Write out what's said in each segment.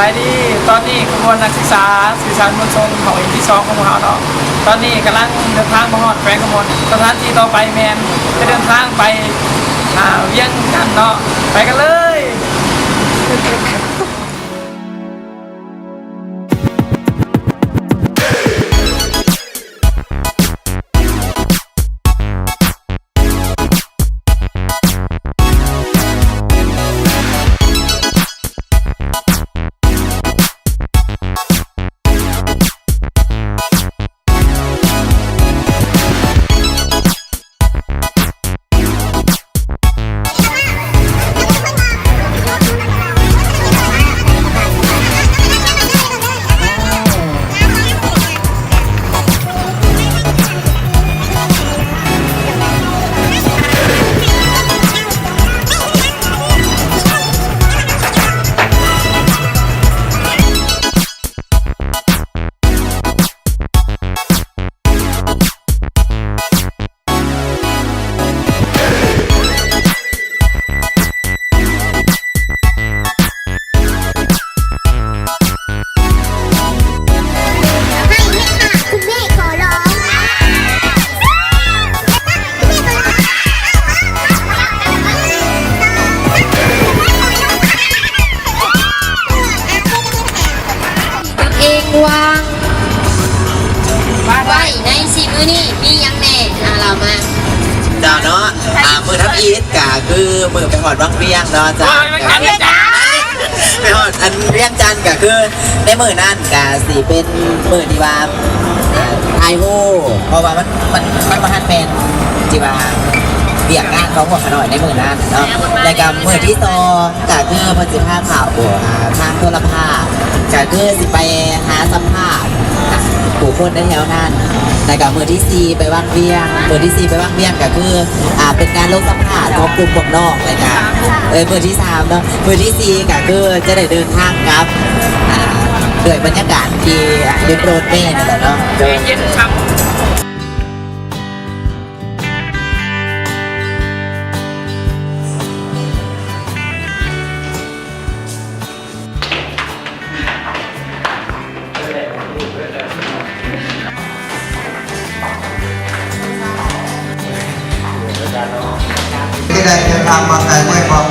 ສະບາຍດີ ຕອນນີ້ຂະບວນນັກສຶກສາສື່ສານມວນຊົນຂອງເອັມທີສອງຂອງພວກເຮົາເນາະ ຕອນນີ້ກຳລັງເດີນທາງມາຮອດແຂວງຄຳມ່ວນ ສະຖານທີ່ຕໍ່ໄປແມ່ນຈະເດີນທາງໄປ ອ່າ ວຽງຈັນເນາະ ໄປກັນເລີຍ.ເອງວ່າງໄວ້ໃນສີ່ມື້ນີ້ມີຫຍັງແດ່? ອ່າ ລາວມາ. ເຈົ້າເນາະ ອ່າ ມື້ທຳອິດກະຄືມື້ໄປຮອດວັງວຽງເນາະ ເຈົ້າ ໄປຮອດອັນວຽງຈັນ ກະຄືໃນມື້ນັ້ນກະຊິເປັນມື້ທີ່ວ່າ ອ່າ ຖ່າຍຮູບ ເພາະວ່າມັນ ມັນ ມັນບໍ່ທັນແມ່ນທີ່ວ່າວຽກງານຂອງພວກຂ້ານ້ອຍໃນມື້ນັ້ນເນາະ ແລ້ວກະມື້ທີສອງ ກະຄືເພິ່ນຊິພາເຂົ້າ ອ່າ ທາງໂທລະພາບ ກະຄືຊິໄປຫາສຳພາດຜູ້ຄົນໃນແຖວນັ້ນ ແລ້ວກະມື້ທີສີ່ໄປວັງວຽງ ມື້ທີສີ່ໄປວັງວຽງ ກະຄື ອ່າ ເປັນການລົງສຳພາດຂອງກຸ່ມພວກນ້ອງ ແລ້ວກະ ເອີ ມື້ທີສາມເນາະ ມື້ທີສີ່ກະຄືຈະໄດ້ເດີນທາງກັບ ອ່າ ດ້ວຍບັນຍາກາດທີ່ ອ່າ ເຢັນໂດດແມ່ນັ້ນແຫຼະເນາະ ເຢັນຊ່ຳ. ຈະໄດ້ເດີນທາງປອດໄພເດີ ຂອງ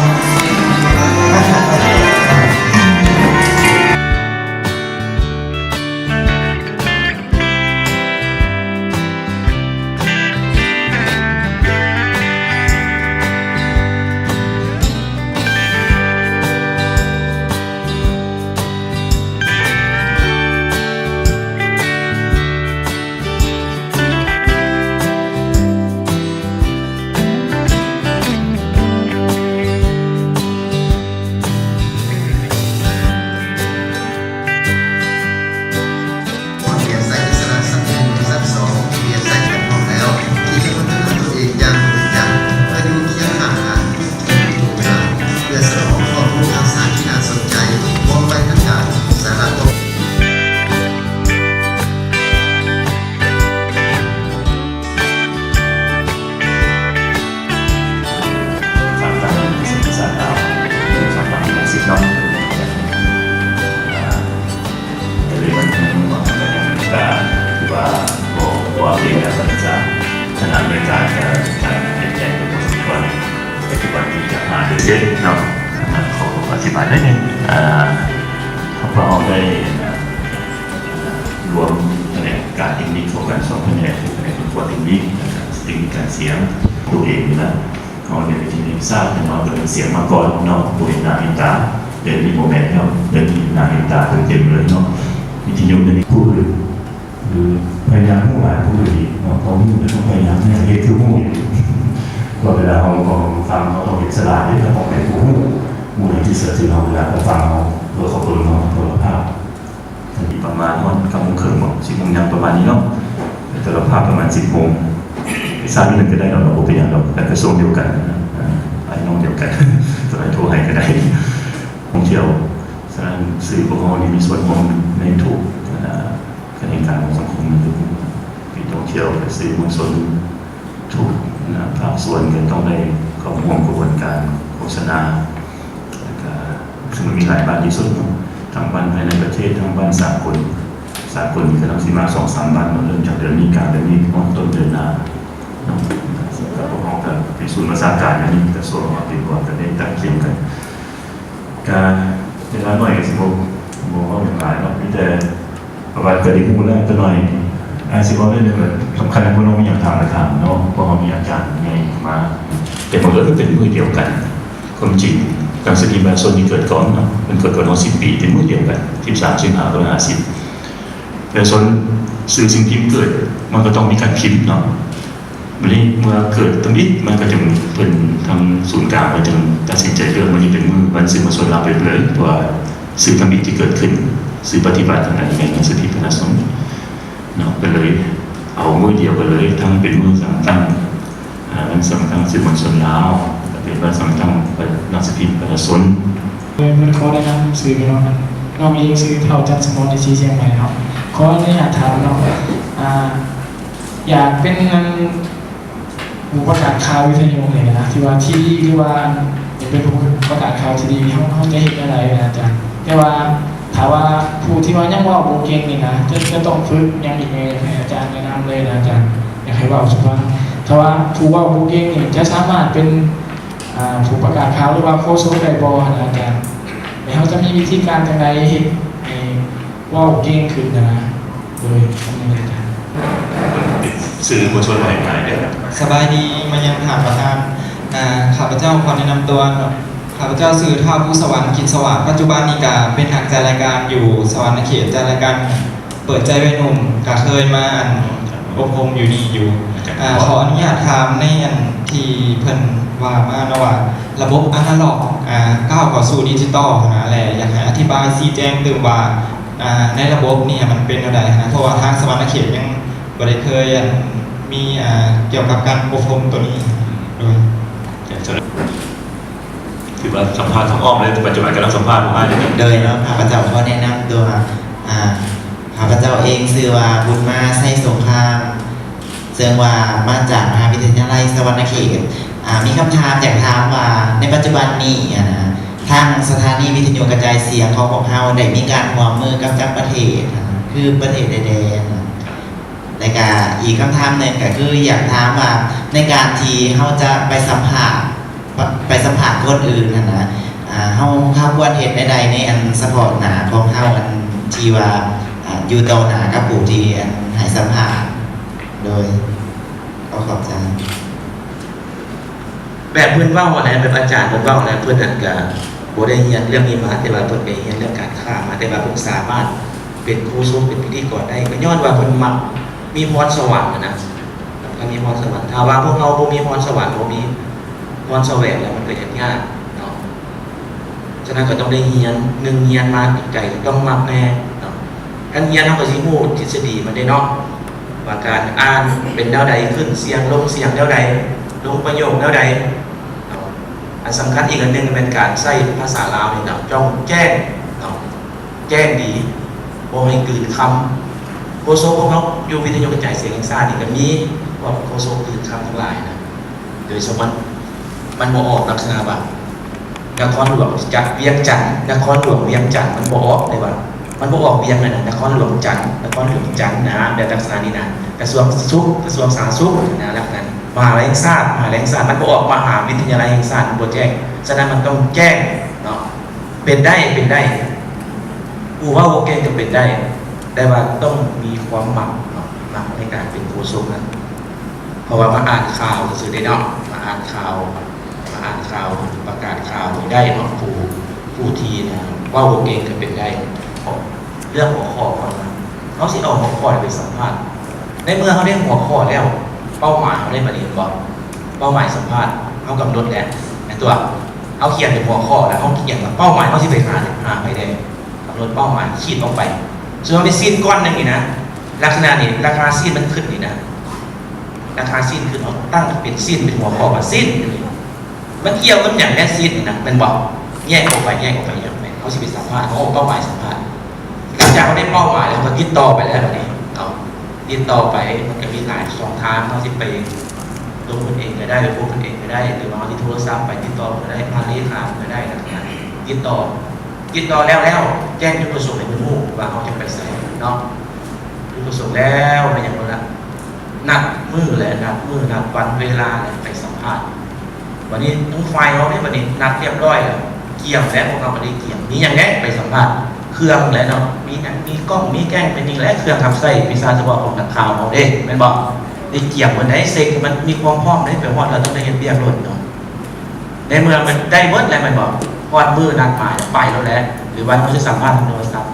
ສາມສາມສິບສາມດາວ ສາມສາມສິບເນາະ ກະເລີຍມັນ ກະຖືວ່າບໍ່ ບໍ່ອັບເດດແລ້ວ ກະຈະ ຂະໜາດອາເມລິກາກະ ກະປ່ຽນແປງໄປພໍສົມຄວນ ປັດຈຸບັນທີ່ຈະຫາເດືອນເຈັດເນາະ ຂໍອະທິບາຍໜ້ອຍໜຶ່ງ ເອີ ພວກເຮົາໄດ້ ລວມພະແນກການເຕັກນິກຂອງການສອງພະແນກ ຄືພະແນກປະກວດເຕັກນິກ ແລະກະເຕັກນິກການສຽງ ໂຕເອງນີ້ນະ ເຮົາເປັນວິທະຍຸເອກສາດ ເຮົາເບິ່ງສຽງມາກ່ອນເນາະ ບໍ່ເຫັນໜ້າເຫັນຕາ. ດຽວນີ້ບໍ່ແມ່ນແລ້ວ ດຽວນີ້ເຫັນໜ້າເຫັນຕາເຕັມໆເລີຍເນາະ ວິທະຍຸດຽວນີ້ ຜູ້ອື່ນ ຫຼື ພະຍາຍາມຮູ້ຫຼາຍຜູ້ອື່ນອີກເນາະ ເພາະຮູ້ແລ້ວຕ້ອງພະຍາຍາມເຮັດຄືຮູ້ອີກ ເພາະເວລາເຮົາ ເຮົາຟັງ ເຮົາຕ້ອງເຮັດສະຫຼາດເດ້ ເຮົາຕ້ອງເປັນຜູ້ຮູ້ ຮູ້ໃນທີ່ເຊື່ອຖືເຮົາ ເວລາເຂົາຟັງເຮົາ ເພາະເຂົາເບິ່ງເຮົາໂທລະພາບ. ປະມານຮອດເກົ້າໂມງເຄິ່ງບໍ ສິບໂມງຫຍັງປະມານນີ້ເນາະ ແຕ່ລະພາບປະມານສິບໂມງ ເຮັດຊ້າໜ້ອຍໜຶ່ງກະໄດ້ດອກ ບໍ່ເປັນຫຍັງດອກ ກະກະຊວງດຽວກັນ ອ້າຍນ້ອງດຽວກັນ ໂທໃຫ້ກະໄດ້ ທ່ອງທ່ຽວ. ສະນັ້ນ ສື່ພວກເຮົານີ້ມີສ່ວນຮ່ວມໃນທຸກ ອາ ຂະແໜງການຂອງສັງຄົມ ທີ່ທ່ອງທ່ຽວ ແລະ ສື່ມວນຊົນ ທຸກ ອາ ພາກສ່ວນກະຕ້ອງໄດ້ເຂົ້າຮ່ວມຂະບວນການໂຄສະນາ ແລະກະ ຊຶ່ງມັນມີຫຼາຍບາດທີ່ສຸດເນາະ ທັງບ້ານພາຍໃນປະເທດ ທັງບ້ານສາກົນ. ສາກົນນີ້ກຳລັງຊິມາສອງສາມບ້ານເນາະ ເລີ່ມຈາກເດືອນນີ້ ກາງເດືອນນີ້ ຮອດຕົ້ນເດືອນໜ້າເນາະ. ແລ້ວພວກເຮົາກໍມີສູນປະຊາການຢູ່ນີ້ ກະຊວງເຮົາເປັນບ່ອນ ກະໄດ້ຕະກຽມກັນ. ກະເວລາໜ້ອຍ ກະຊິບໍ່ ບໍ່ເວົ້າຫຍັງຫຼາຍເນາະ ມີແຕ່ ເພາະວ່າກໍໄດ້ຮູ້ແລ້ວ ຕົວໜ້ອຍ ອາດຊິເວົ້າໄດ້ເລື່ອງສຳຄັນ ພວກນ້ອງມີຫຍັງຖາມກໍຖາມເນາະ ເພາະເຮົາມີອາຈານໃຫຍ່ມາ. ແຕ່ບັງເອີນເປັນມື້ດຽວກັນ ຄວາມຈິງ ໜັງສືພິມປະຊາຊົນນີ້ເກີດກ່ອນເນາະ ເພິ່ນເກີດກ່ອນເຮົາສິບປີ ເປັນມື້ດຽວກັນ ສິບສາມສິງຫາ ສອງພັນຫ້າຮ້ອຍຫ້າສິບ. ປະຊາຊົນ ສື່ສິ່ງພິມເກີດ ມັນກໍຕ້ອງມີການພິມເນາະ. ບັດນີ້ເມື່ອເກີດທຳອິດ ມັນກໍຈຶ່ງ ເພິ່ນທາງສູນກາງເພິ່ນຈຶ່ງຕັດສິນໃຈເລືອກມື້ນີ້ເປັນມື້ວັນສື່ມວນຊົນລາວໄປເລີຍ ເພາະວ່າສື່ທຳອິດທີ່ເກີດຂຶ້ນ ສື່ປະຕິບັດອັນໃດແມ່ນໜັງສືພິມປະຊາຊົນເນາະ ກໍເລີຍເອົາມື້ດຽວກັນເລີຍ ທັງເປັນມື້ສຳຄັນ ອາ ວັນສຳຄັນສື່ມວນຊົນລາວ ແລະ ເປັນວັນສຳຄັນໜັງສືພິມປະຊາຊົນ. ເອີ ເພິ່ນຂໍແນະນຳຊື່ພີ່ນ້ອງ ນ້ອງເອງຊື່ທ້າວ ຈັນສະໝອນ ທີ່ຊຽງໃໝ່ເນາະ. ຂໍອະນຸຍາດຖາມເນາະ ອາ ຢາກເປັນອັນ ຜູ້ປະກາດຂ່າວວິທະຍຸນີ້ນະ ທີ່ວ່າທີ່ດີ ຫຼືວ່າອັນ ຢາກເປັນຜູ້ປະກາດຂ່າວທີ່ດີ ເຮົາ ເຮົາຈະເຮັດແນວໃດນະອາຈານ? ແຕ່ວ່າຖ້າວ່າຜູ້ທີ່ວ່າຍັງເວົ້າບໍ່ເກັ່ງນີ້ນະ ຈະ ຈະຕ້ອງຝຶກຫຍັງອີກແດ່? ຢາກໃຫ້ອາຈານແນະນຳເລີຍນະອາຈານ ຢາກໃຫ້ເວົ້າສູ່ຟັງ. ຖ້າວ່າຜູ້ເວົ້າບໍ່ເກັ່ງນີ້ ຈະສາມາດເປັນ ອາ ຜູ້ປະກາດຂ່າວ ຫຼືວ່າໂຄສົກໄດ້ບໍ່ນະອາຈານ? ແລະ ເຮົາຈະມີວິທີການຈັ່ງໃດເຮັດໃຫ້ ເວົ້າເກັ່ງຂຶ້ນນະ ໂດຍ ສະບາຍດີມາຍັງທ່ານປະທານ. ອາ ຂ້າພະເຈົ້າຂໍແນະນຳຕົວເນາະ ຂ້າພະເຈົ້າຊື່ ທ້າວ ພູສະຫວັນ ກິດສະຫວາດ ປັດຈຸບັນນີ້ກະເປັນນັກຈັດລາຍການຢູ່ສະຫວັນນະເຂດ ຈັດລາຍການເປີດໃຈໄວໜຸ່ມ ກະເຄີຍມາ ອັນ ອົບຮົມຢູ່ນີ້ຢູ່. ອາ ຂໍອະນຸຍາດຖາມໃນອັນທີ່ເພິ່ນວ່າມາເນາະວ່າ ລະບົບອານາລັອກ ອາ ກ້າວເຂົ້າສູ່ດິຈິຕອນຫັ້ນນະ ແລະ ຢາກໃຫ້ອະທິບາຍຊີ້ແຈງຕື່ມວ່າ ອາ ໃນລະບົບນີ້ມັນເປັນແນວໃດຫັ້ນນະ ເພາະວ່າທາງສະຫວັນນະເຂດຍັງບໍ່ໄດ້ເຄີຍ ອັນ ມີ ອາ ກ່ຽວກັບການອົບຮົມໂຕນີ້. ໂດຍ ຖືວ່າສຳພາດທາງອ້ອມເລີຍ ປັດຈຸບັນກຳລັງສຳພາດຜູ້ອ້າຍເລີຍ. ໂດຍເນາະ ຂ້າພະເຈົ້າຂໍແນະນຳຕົວ ອາ ຂ້າພະເຈົ້າເອງຊື່ວ່າ ບຸນມາ ໄຊສົງຄາມ ເຊິ່ງວ່າມາຈາກມະຫາວິທະຍາໄລສະຫວັນນະເຂດ. ອາ ມີຄຳຖາມຢາກຖາມວ່າ ໃນປັດຈຸບັນນີ້ຫັ້ນນະ ທາງສະຖານີວິທະຍຸກະຈາຍສຽງຂອງພວກເຮົາໄດ້ມີການຮ່ວມມືກັບຈັກປະເທດຫັ້ນນະ ຄືປະເທດໃດແດ່ຫັ້ນນະ? ແລະກະອີກຄຳຖາມໜຶ່ງກະຄືຢາກຖາມວ່າ ໃນການທີ່ເຮົາຈະໄປສຳພາດ ໄປສຳພາດຄົນອື່ນຫັ້ນນະ ອາ ເຮົາ ເຮົາຄວນເຮັດແນວໃດໃນອັນສະເພາະໜ້າຂອງເຮົາ ອັນທີ່ວ່າ ອາ ຢູ່ຕໍ່ໜ້າກັບຜູ້ທີ່ອັນໃຫ້ສຳພາດ? ໂດຍ ຂໍຂອບໃຈ. ແບບເພິ່ນເວົ້າຫັ້ນແຫຼະ ແບບອາຈານເພິ່ນເວົ້າຫັ້ນແຫຼະ ເພິ່ນນັ້ນກະບໍ່ໄດ້ຮຽນເລື່ອງນີ້ມາ ແຕ່ວ່າເພິ່ນໄປຮຽນເລື່ອງການຂ່າວມາ ແຕ່ວ່າເພິ່ນສາມາດເປັນໂຄສົກ ເປັນພິທີກອນໄດ້ ກໍຍ້ອນວ່າເພິ່ນມັກ ມີພອນສະຫວັນຫັ້ນນະ ກໍມີພອນສະຫວັນ. ຖ້າວ່າພວກເຮົາບໍ່ມີພອນສະຫວັນ ບໍ່ມີພອນສະແຫວງແລ້ວ ມັນກໍຍາກໆເນາະ. ສະນັ້ນກໍຕ້ອງໄດ້ຮຽນ ໜຶ່ງ ຮຽນມາແຕ່ໃຈ ຕ້ອງມັກແນ່ເນາະ. ຄັນຮຽນເຮົາກໍຊິຮູ້ທິດສະດີມັນເດ້ເນາະ ວ່າການອ່ານເປັນແນວໃດ ຂຶ້ນສຽງ ລົງສຽງແນວໃດ ລົງປະໂຫຍກແນວໃດເນາະ. ອັນສຳຄັນອີກອັນໜຶ່ງແມ່ນການໃຊ້ພາສາລາວນີ້ເນາະ ຕ້ອງແຈ້ງເນາະ ແຈ້ງດີ ບໍ່ໃຫ້ກືນຄຳ. ໂຄສົກຂອງເຮົາຢູ່ວິທະຍຸກະຈາຍສຽງແຫ່ງຊາດນີ້ກໍມີພວກໂຄສົກກືນຄຳທັງຫຼາຍນະ ໂດຍສະເພາະມັນບໍ່ອອກລັກສະນະວ່າ ນະຄອນຫຼວງຈັນ ວຽງຈັນ ນະຄອນຫຼວງວຽງຈັນ ມັນບໍ່ອອກເດ້ວ່າ ມັນບໍ່ອອກວຽງນັ້ນນະ ນະຄອນຫຼວງຈັນ ນະຄອນຫຼວງຈັນນະ ແບບລັກສະນະນີ້ນະ ກະຊວງສຸກ ກະຊວງສາທາລະນະສຸກນະ ລັກສະນະ ມະຫາວິທະຍາໄລແຫ່ງຊາດ ມະຫາວິທະຍາໄລແຫ່ງຊາດ ມັນບໍ່ແຈ້ງ. ສະນັ້ນມັນຕ້ອງແຈ້ງເນາະ ເປັນໄດ້ ເປັນໄດ້ ຜູ້ເວົ້າບໍ່ເກັ່ງກໍເປັນໄດ້ ແຕ່ວ່າຕ້ອງມີຄວາມມັກເນາະ ມັກໃນການເປັນໂຄສົກນະ. ເພາະວ່າມາອ່ານຂ່າວຊື່ໆເດ້ເນາະ ມາອ່ານຂ່າວ ມາອ່ານຂ່າວ ປະກາດຂ່າວນີ້ໄດ້ເນາະ ຜູ້ ຜູ້ທີ່ນະເວົ້າບໍ່ເກັ່ງກໍເປັນໄດ້. ເລື່ອງຫົວຂໍ້ກ່ອນນະ ເຮົາຊິເອົາຫົວຂໍ້ໃດໄປສຳພາດ? ໃນເມື່ອເຮົາໄດ້ຫົວຂໍ້ແລ້ວ ເປົ້າໝາຍເຮົາໄດ້ບາດນີ້ ເຫັນບໍ່? ເປົ້າໝາຍສຳພາດເຮົາກຳນົດແລ້ວ ແມ່ນຕົວະ? ເຮົາຂຽນເປັນຫົວຂໍ້ແລ້ວ ເຮົາຂຽນວ່າເປົ້າໝາຍເຮົາຊິໄປຫາ ຫາໃຜແດ່? ກຳນົດເປົ້າໝາຍ ຂີດອອກໄປ. ສົມມຸດວ່າມີຊີ້ນກ້ອນໜຶ່ງນີ້ນະ ລັກສະນະນີ້ ລາຄາຊີ້ນມັນຂຶ້ນນີ້ນະ ລາຄາຊີ້ນຂຶ້ນ ເຮົາຕັ້ງເປັນຊີ້ນ ເປັນຫົວຂໍ້ວ່າຊີ້ນ ມັນກ່ຽວກັບຫຍັງແນ່ຊີ້ນນີ້ນະ ແມ່ນບໍ່? ແຍກອອກໄປ ແຍກອອກໄປ ແຍກອອກໄປ ເຮົາຊິໄປສຳພາດ ເຮົາເອົາເປົ້າໝາຍສຳພາດ. ຫຼັງຈາກເຮົາໄດ້ເປົ້າໝາຍແລ້ວ ເຮົາກໍຕິດຕໍ່ໄປແລ້ວ ບາດນີ້ເນາະ ຕິດຕໍ່ໄປ ມັນກໍມີຫຼາຍຊ່ອງທາງ ເຮົາຊິໄປລົງເພິ່ນເອງກໍໄດ້ ໄປພົບເພິ່ນເອງກໍໄດ້ ຫຼືວ່າເຮົາຊິໂທລະສັບໄປຕິດຕໍ່ເພິ່ນກໍໄດ້ ຜ່ານເລຂາເພິ່ນກໍໄດ້ ແລ້ວກໍຕິດຕໍ່ ຕິດຕໍ່ແລ້ວ ແລ້ວແຈ້ງຈຸດປະສົງໃຫ້ເພິ່ນຮູ້ວ່າເຮົາຈະໄປໃສເນາະ. ຈຸດປະສົງແລ້ວ ແມ່ນຫຍັງບໍ່ລະ? ນັດມື້ແຫຼະ ນັດມື້ ນັດວັນເວລາ ແລະ ໄປສຳພາດ. ບັດນີ້ທາງຝ່າຍເຮົານີ້ ບັດນີ້ນັດຮຽບຮ້ອຍແລ້ວ ກຽມແລ້ວ ພວກເຮົາກໍໄດ້ກຽມ. ມີຫຍັງແດ່? ໄປສຳພາດເຄື່ອງແຫຼະເນາະ ມີຫຍັງ ມີກ້ອງ ມີແກ້ງ ເປັນຫຍັງແຫຼະ ເຄື່ອງຮັບໃຊ້ວິຊາສະເພາະຂອງນັກຂ່າວເຮົາເດ້ ແມ່ນບໍ່? ໄດ້ກຽມໝົດໃດ໋ ເຊັກໃຫ້ມັນມີຄວາມພ້ອມເດ້ ໄປຮອດແລ້ວຕ້ອງໄດ້ເຮັດວຽກໂລດເນາະ. ໃນເມື່ອມັນໄດ້ໝົດແລ້ວແມ່ນບໍ່? ຮອດມື້ນັດໝາຍໄປໂລດແຫຼະ ຫຼືວ່າເຮົາຊິສຳພາດທາງໂທລະສັບ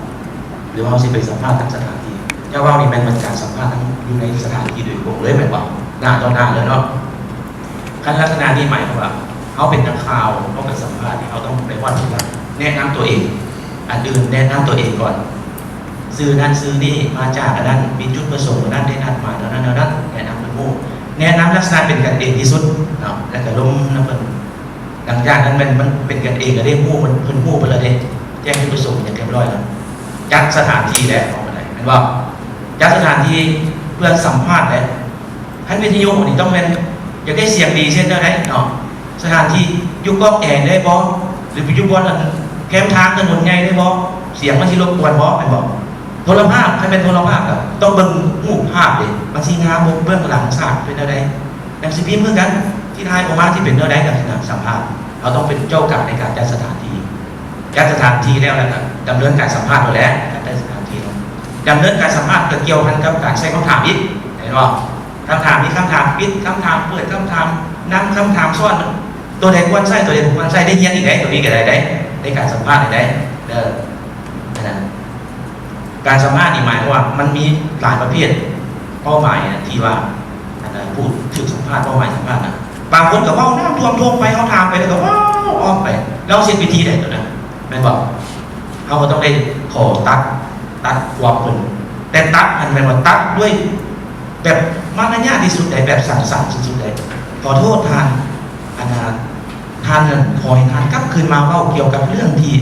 ຫຼືວ່າເຮົາຊິໄປສຳພາດທາງສະຖານທີ່. ເຈົ້າເວົ້ານີ້ແມ່ນ ແມ່ນການສຳພາດທາງ ຢູ່ໃນສະຖານທີ່ໂດຍກົງເລີຍແມ່ນບໍ່? ໜ້າຕໍ່ໜ້າເລີຍເນາະ. ຄັນລັກສະນະນີ້ໝາຍຄວາມວ່າ ເຮົາເປັນນັກຂ່າວ ເຮົາໄປສຳພາດນີ້ ເຮົາຕ້ອງໄປຮອດທີ່ວ່າ ແນະນຳຕົວເອງ. ອັນອື່ນແນະນຳຕົວເອງກ່ອນ ຊື່ນັ້ນຊື່ນີ້ ມາຈາກອັນນັ້ນ ມີຈຸດປະສົງອັນນັ້ນ ໄດ້ນັດໝາຍແນວນັ້ນແນວນັ້ນ ແນະນຳເພິ່ນຮູ້. ແນະນຳລັກສະນະເປັນກັນເອງທີ່ສຸດເນາະ ແລ້ວກໍລົມນຳເພິ່ນ. ຫຼັງຈາກນັ້ນແມ່ນມັນເປັນກັນເອງແລ້ວເດ້ ຮູ້ເພິ່ນ ເພິ່ນຮູ້ເບິດແລ້ວເດ້ ແຈ້ງຈຸດປະສົງຫຍັງຮຽບຮ້ອຍແລ້ວ ຈັດສະຖານທີ່ແລ້ວ ເອົາໄປໄດ້ແມ່ນບໍ່? ຈັດສະຖານທີ່ເພື່ອສຳພາດແລ້ວ. ຄັນວິທະຍຸນີ້ຕ້ອງແມ່ນຢາກໄດ້ສຽງດີເຊັ່ນແນວໃດເນາະ? ສະຖານທີ່ຢູ່ກ້ອງແອໄດ້ບໍ່? ຫຼືໄປຢູ່ບ່ອນອັນແຄມທາງຖະໜົນໃຫຍ່ໄດ້ບໍ່? ສຽງມັນຊິລົບກວນບໍ່ ແມ່ນບໍ່? ໂທລະພາບ ຄັນແມ່ນໂທລະພາບກໍຕ້ອງເບິ່ງຮູບພາບເດ້ ມັນຊິງາມບໍ່? ເບື້ອງຫຼັງສາກເປັນແນວໃດ? ໜັງສືພິມຄືກັນ ທີ່ຖ່າຍອອກມາຊິເປັນແນວໃດ? ກໍຄືການສຳພາດ ເຮົາຕ້ອງເປັນເຈົ້າການໃນການຈັດສະຖານທີ່ ຈັດສະຖານທີ່ແລ້ວ ແລ້ວກໍດຳເນີນການສຳພາດໂລດແຫຼະ. ຈັດໄດ້ສະຖານທີ່ແລ້ວ ດຳເນີນການສຳພາດກໍກ່ຽວພັນກັບການໃຊ້ຄຳຖາມອີກ ເຫັນບໍ່? ຄຳຖາມ ມີຄຳຖາມປິດ ຄຳຖາມເປີດ ຄຳຖາມນຳ ຄຳຖາມຊ້ອນ ຕົວໃດຄວນໃຊ້ ຕົວໃດບໍ່ຄວນໃຊ້ ໄດ້ຮຽນອີກໄດ໋ ຕົວນີ້ກໍໄດ້ໄດ໋ ໃນການສຳພາດນີ້ໄດ໋ ເອີ ນັ້ນນະ. ການສຳພາດນີ້ໝາຍຄວາມວ່າມັນມີຫຼາຍປະເພດ ເປົ້າໝາຍທີ່ວ່າ ອັນນັ້ນ ຜູ້ຖືກສຳພາດ ເປົ້າໝາຍສຳພາດນະ ບາງຄົນກໍເວົ້ານ້ຳຖ້ວມທົ່ງໄປ ເຮົາຖາມໄປແລ້ວກໍເວົ້າອອກໄປ ລອງເຊັກວິທີໃດຕົວນັ້ນ ແມ່ນບໍ່? ເຮົາກໍຕ້ອງໄດ້ຂໍຕັດ ຕັດຄວາມເພິ່ນ ແຕ່ຕັດຫັ້ນແມ່ນວ່າຕັດດ້ວຍແບບມານະຍາດທີ່ສຸດໃດ ແບບສັງສັນທີ່ສຸດໃດ ຂໍໂທດທ່ານ ອັນນ່າ ທ່ານນັ້ນ ຂໍໃຫ້ທ່ານກັບຄືນມາເວົ້າກ່ຽວກັບເລື່ອງທີ່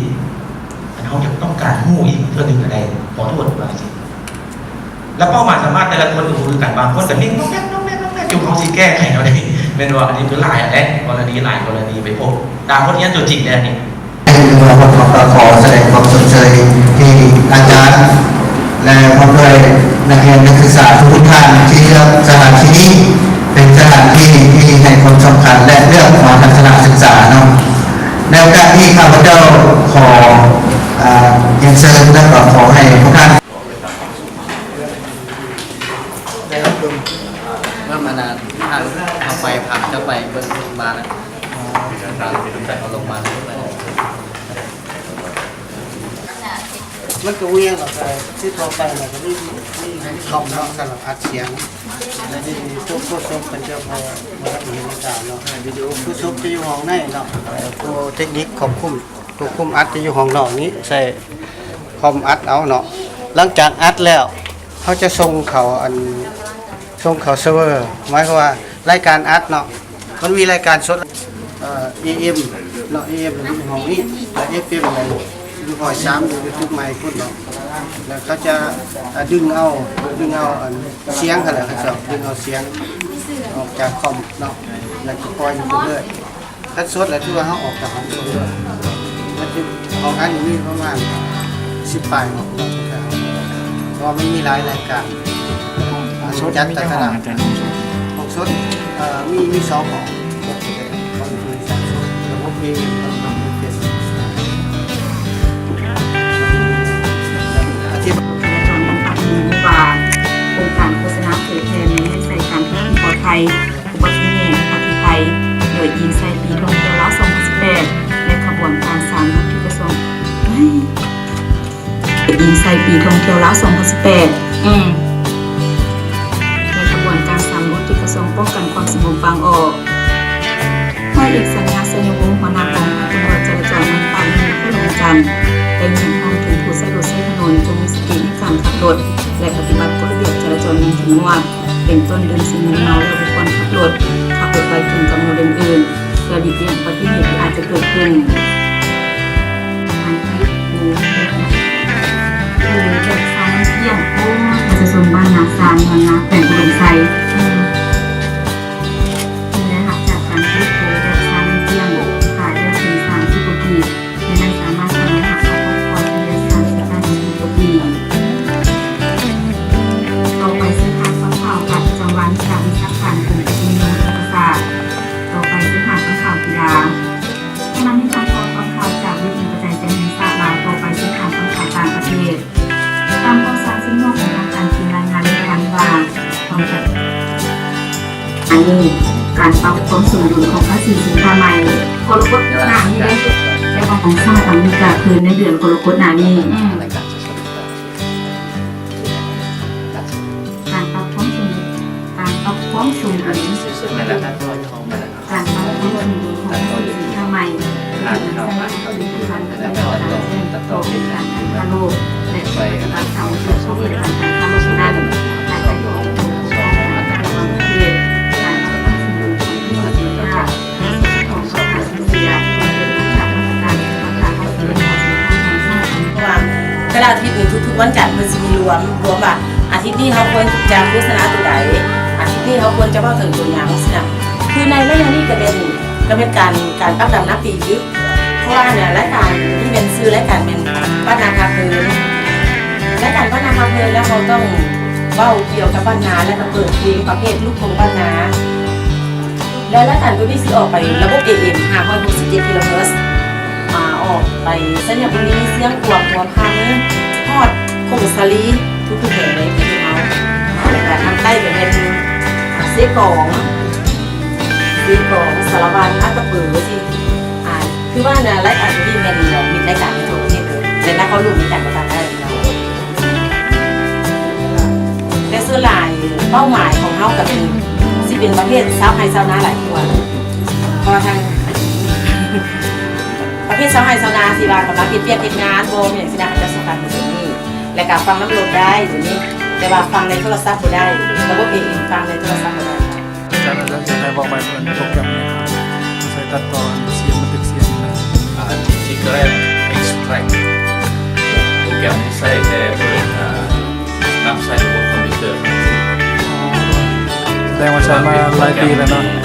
ອັນເຮົາຢາກຕ້ອງການຮູ້ອີກເທື່ອໜຶ່ງກໍໄດ້ ຂໍໂທດວ່າຈັ່ງຊີ້. ແລ້ວເປົ້າໝາຍສຳພາດແຕ່ລະຄົນກໍບໍ່ຄືກັນ ບາງຄົນກໍເໜັງນ້ອງແນກນ້ອງແນກຢູ່ ເຮົາຊິແກ້ໄຂແນວໃດ ແມ່ນບໍ່? ອັນນີ້ຄືຫຼາຍແລ້ວ ກໍລະນີຫຼາຍກໍລະນີ ໄປພົບຕາມບົດຮຽນຕົວຈິງແລ້ວນີ້. ເປັນຫົວໜ້າຂອງ ກໍຂໍສະແດງຄວາມຊົມເຊີຍທີ່ອາຈານ ແລະ ພ້ອມດ້ວຍນັກຮຽນນັກສຶກສາທຸກໆທ່ານທີ່ເລືອກສະຖານທີ່ນີ້ເປັນສະຖານທີ່ທີ່ໃຫ້ຄວາມສຳຄັນ ແລະ ເລືອກມາທັດສະນະສຶກສາເນາະ. ໃນໂອກາດນີ້ ຂ້າພະເຈົ້າຂໍ ເອີ ຮຽນເຊີນ ແລະ ກໍຂໍໃຫ້ພວກທ່ານ ເລີ່ມອັນນັ້ນ ເຮົາໄປ ພາເຈົ້າໄປເບິ່ງໂຮງບານ ເອົາໂຮງບານ ມັນກໍບໍ່ຫຍັງດອກ ຄືທົ່ວໄປນະ ກໍມີ ມີຄອມເນາະ ສຳລັບອັດສຽງ ແລ້ວທີ່ໂຄສົກເພິ່ນຈະບໍ່ ບໍ່ທັນເຫັນການເນາະ ວິດີໂອໂຄສົກຈະຢູ່ຫ້ອງໃນເນາະ ໂຕເຕັກນິກຄວບຄຸມ ໂຕຄຸມອັດຈະຢູ່ຫ້ອງນອກນີ້ ໃຊ້ຄອມອັດເອົາເນາະ. ຫຼັງຈາກອັດແລ້ວ ເຮົາຈະສົ່ງເຂົ້າ ອັນ ສົ່ງເຂົ້າເຊີເວີ ໝາຍຄວາມວ່າລາຍການອັດເນາະ ມັນມີລາຍການສົດ ເອີ ເອເອັມເນາະ ເອເອັມຢູ່ຫ້ອງນີ້ ແລະ ເອຟເອັມຢູ່ຮ້ອຍສາມ ຢູ່ຕຶກໃໝ່ພຸ້ນເນາະ ແລ້ວເຂົາຈະ ເອີ ດຶງເອົາ ດຶງເອົາອັນສຽງຫັ້ນແຫຼະ ເຂົາເຈົ້າດຶງເອົາສຽງອອກຈາກຄອມເນາະ ແລ້ວກໍປ່ອຍຢູ່ເລື້ອຍ. ຄັນສົດແລ້ວຖືວ່າເຮົາອອກຈາກຫ້ອງສົດເລີຍ ມັນຈະອອກອັນນີ້ປະມານສິບປາຍໝໍ້ ເພາະວ່າມັນມີຫຼາຍລາຍການ ອ່າ ສົດຈັດຕາຕະລາງ ອາຈານ ຫ້ອງສົດ ເອີ ມີ ມີສອງຫ້ອງ ຫ້ອງສົດ ລະບົບ ເອເອັມ ກັບລະບົບ ເອເອັມ ອາທິບາຍ ໂຄງການໂຄສະນາເຜີຍແຜ່ແມ່ນໃສ່ສານພິດທີ່ປອດໄພ ອຸບັດຕິເຫດ ອັກຄີໄພ ໂດຍອີງໃສ່ປີທ່ອງທ່ຽວລາວສອງພັນສິບແປດ ແລະ ຂະບວນການສາມລຸດທີ່ກະຊວງ ໂດຍອີງໃສ່ປີທ່ອງທ່ຽວລາວສອງພັນສິບແປດ ອືມ ແລະ ຂະບວນການສາມລຸດທີ່ກະຊວງປ້ອງກັນຄວາມສະຫງົບວາງອອກ. ຮ້ອຍເອກ ສັນຍາ ໄຊຍະວົງ ຫົວໜ້າກອງພັນຕຳຫຼວດຈະລາຈອນເມືອງປາກ ນະຄອນຫຼວງວຽງຈັນ ໄດ້ຍິນຮ້ອງເຕືອນຜູ້ໃຊ້ລົດໃຊ້ຖະໜົນ ຈົ່ງມີສະຕິໃນການຂັບລົດ ແລະ ປະຕິບັດກົດລະບຽບຈະລາຈອນຢ່າງເຂັ້ມງວດ ເປັນຕົ້ນ ດື່ມສິ່ງມຶນເມົາແລ້ວບໍ່ຄວນຂັບລົດ, ຂັບລົດໄວເກີນກຳນົດອື່ນໆ ເພື່ອຫຼີກລ້ຽງອຸບັດຕິເຫດທີ່ອາດຈະເກີດຂຶ້ນ. ປະຊາຊົນບ້ານນາຊານ ເມືອງນາ ແຂວງອຸດົມໄຊ ໄດ້ຮັບຈາກການຊື້ໂຄແບບຊານນ້ຳຈຽມ ຂາຍແລ້ວເຖິງສາມສິບກວ່າກີບ ແລະ ນັ້ນສາມາດສະແດງຮັບປະກັນ ການປັບຄວາມສົມດຸນຂອງພາສີສິນຄ້າໃໝ່ ກໍລະກົດໜ້ານີ້ເດ້ ແຕ່ວ່າຂອງສະຫະລັດອາເມລິກາຄືນໃນເດືອນກໍລະກົດໜ້ານີ້. ການປັບຄວາມສົມ ການປັບຄວາມສົມດຸນ ການປັບຄວາມສົມດຸນຂອງພາສີສິນຄ້າໃໝ່ ທີ່ນຳໃຊ້ຜະລິດຕະພັນ ແລະ ການແຈ້ງຕໍ່ອົງການການຄ້າໂລກ ແລະ ປະຕິບັດຕາມກົດຂອງອົງການການຄ້າໂລກນັ້ນ ອາດຈະເຮັດໃຫ້ການລະວັງເຂດ ການປັບຄວາມສົມດຸນຂອງພາສີສິນຄ້າ ແລະ ສິດທິຂອງຊາວພາສີເສຍ ເປັນອຸປະສັກຕໍ່ການພັດທະນາເສດຖະກິດຂອງຊາດ. ເພາະວ່າແຕ່ລະອາທິດນີ້ ທຸກໆວັນຈັນເພິ່ນຊິມີລວມ ລວມວ່າອາທິດນີ້ເຮົາຄວນຈະໂຄສະນາໂຕໃດ ອາທິດນີ້ເຮົາຄວນຈະເວົ້າເຖິງໂຕຫຍັງຊີ້ນະ. ຄືໃນໄລຍະນີ້ກະແມ່ນ ກະແມ່ນການ ການປັກດຳນຳປີ ເພາະວ່າອັນລາຍການນີ້ແມ່ນຊື່ລາຍການແມ່ນບ້ານນາພາເພີນ. ລາຍການບ້ານນາພາເພີນແລ້ວເຮົາຕ້ອງເວົ້າກ່ຽວກັບບ້ານນາ ແລ້ວກະເປີດເພງປະເພດລູກທົ່ງບ້ານນາ. ແລະ ລາຍການໂຕນີ້ຊິອອກໄປລະບົບ ເອເອັມ ຫ້າຮ້ອຍຫົກສິບເຈັດ ກິໂລເຮີດ ອາ ອອກໄປໄຊຍະບູລີ ຊຽງຂວາງ ຫົວພັນ ຮອດຜົ້ງສາລີ ທຸກໆແຫ່ງໃນເຂດເຮົາ. ແລະກະທາງໃຕ້ກະແມ່ນ ອາ ເຊກອງ ເຊກອງ ສາລະວັນ ອັດຕະປື ທີ່ ອາ ຄືວ່າລາຍການໂຕນີ້ແມ່ນມິດລາຍການໃນທົ່ວປະເທດເລີຍ ແລະ ນະຄອນຫຼວງວຽງຈັນກະທຳໄດ້. ແຕ່ສ່ວນຫຼາຍເປົ້າໝາຍຂອງເຮົາກະເປັນ ຊິເປັນປະເພດຊາວໄຮ່ຊາວນາຫຼາຍກວ່າ ເພາະວ່າທາງ ປະເພດຊາວໄຮ່ຊາວນາ ຊິວ່າກຳລັງເຮັດວຽກເຮັດງານບໍ່ ແມ່ນຫຍັງຊີ້ນະ ເຂົາເຈົ້າສຳຄັນເປັນໂຕນີ້ ແລະກະຟັງນຳລົດໄດ້ໂຕນີ້ ແຕ່ວ່າຟັງໃນໂທລະສັບບໍ່ໄດ້ ລະບົບ ເອເອັມ ຟັງໃນໂທລະສັບບໍ່ໄດ້. ອາຈານ ອາຈານ ອາຈານໄດ້ບອກໄວ້ເພິ່ນໂປຣແກຣມຫຍັງ ໃຊ້ຕັດຕໍ່ສຽງ ບັນທຶກສຽງນະ? ອາ ຊິກຣາຟ ເອັກສະແທຣັກ ໂປຣແກຣມນີ້ໃຊ້ແຕ່ເປີດ ອາ ນຳໃຊ້ລະບົບຄອມພິວເຕີ. ອໍ ສະແດງວ່າໃຊ້ມາຫຼາຍປີແລ້ວເນາະ.